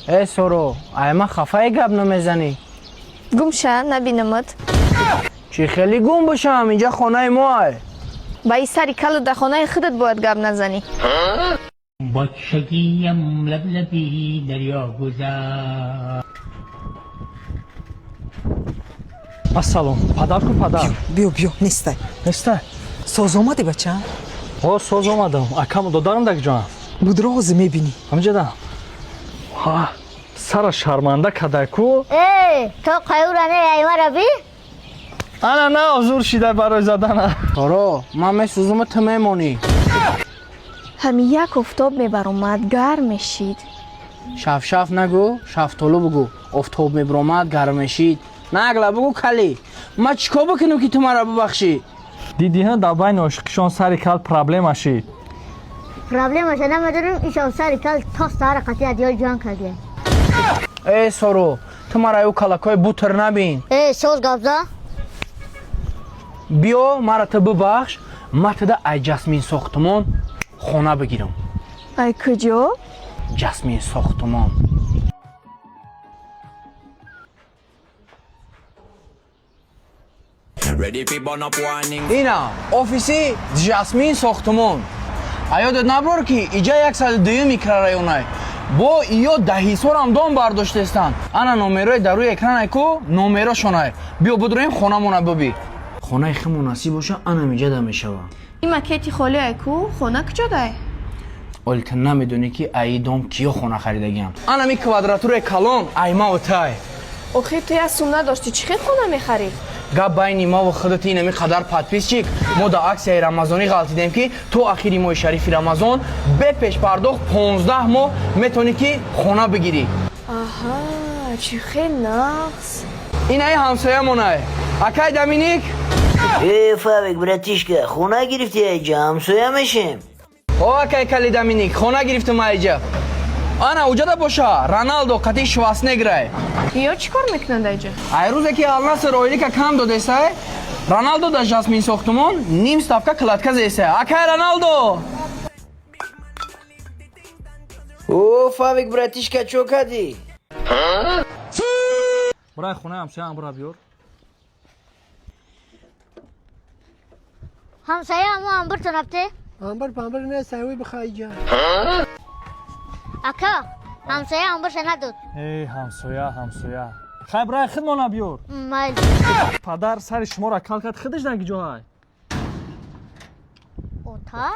Э Соро, ай ман хафаи гап намезанӣ. Гум ша, набинамат. Чӣ хеле гум бошам, инҷа хонаи мо ай. Ба и сари калу дар хонаи худат бояд гап назанӣ. Бачагиям лаблаби дарё гузар. Ассалом, падар ку, падар? Биё, биё, нестай. Нестай? Соз омадӣ, бача? О, соз омадам. Акаму додарам дар ҷоам? Будро, ҳозир мебинӣ. Ҳамҷада сара шарманда кадай ку. Э, то қаюра не аймара би? Ана на зур шидай барои задана. Соро, ман месӯзуму ту мемонӣ. Ҳами як офтоб мебаромад, гарм мешид. Шафшаф нагӯ, шафтолу бугӯ. Офтоб мебиромад, гарм мешид. Нагла бугӯ, калӣ. Ман чӣ кор бикунам, ки ту маро бубахшӣ? Дидиҳа, дар байни ошиқишон сари кал проблема шид. Проблемаша намедонам, ишон сари кал то саҳара қатъи адёл ҷанг кардия. Э Соро, ту маро ю калакҳои бутр набин. Э, соз гапза? Биё, маро ту бубахш, ман туда ай Ҷасмин сохтумон хона бигирам. Ай куҷо? Ҷасмин сохтумон. Ина офиси Ҷасмин сохтумон. А ёдат наброр, ки иҷа 102 микрорайонай. Бо иё даҳисорам дом бардоштестанд. Ана номерои дар рӯи экранай ку, номерошонай. Биё будроем, хонамона бибӣ. Хонаи хи мунасиб боша, анам иҷада мешава. Ин макети холӣ ай ку, хона куҷо дай? Оли ту намедонӣ, ки аи дом киё хона харидагиам. Анами квадратураи калон аймаву тай. Охир ту як сум надоштӣ, чӣ хел хона мехарӣ? Гап байни маву худати, инами қадар подписчик, мо дар аксияи рамазонӣ ғалтидем, ки то ахири моҳи шарифи Рамазон бе пешпардохт 15 моҳ метавонӣ, ки хона бигирӣ. Аҳа, чӣ хел нағз! Инаи ҳамсоямонай, акай Доминик. Э, Фавик, братишка, хона гирифти айҷа, ҳамсоя мешем. О, акай кали Доминик, хона гирифтам айҷа. Ана уҷада боша Роналдо қати Шварценеггерай. Ё чӣ кор мекунанд айҷа? Ай рӯзе ки Алнаср ойлика кам додесай, Роналдо дар Жасмин сохтумон ним ставка кладка зесай, акай Роналдо. О, Фавик, братишка, чо кардӣ? Бурай, хонаи ҳамсояам бура биёр. Ҳамсоя мо амбиртон рафте? Амбар памбар нест, ай бихайҷа. Ака, ҳамсоя амбирша надод. Эй ҳамсоя, ҳамсоя, хай, бурай, хидмона биёр. Майли. Падар сари шуморо кал кард, хидаш дар ҷоҳай? Ота?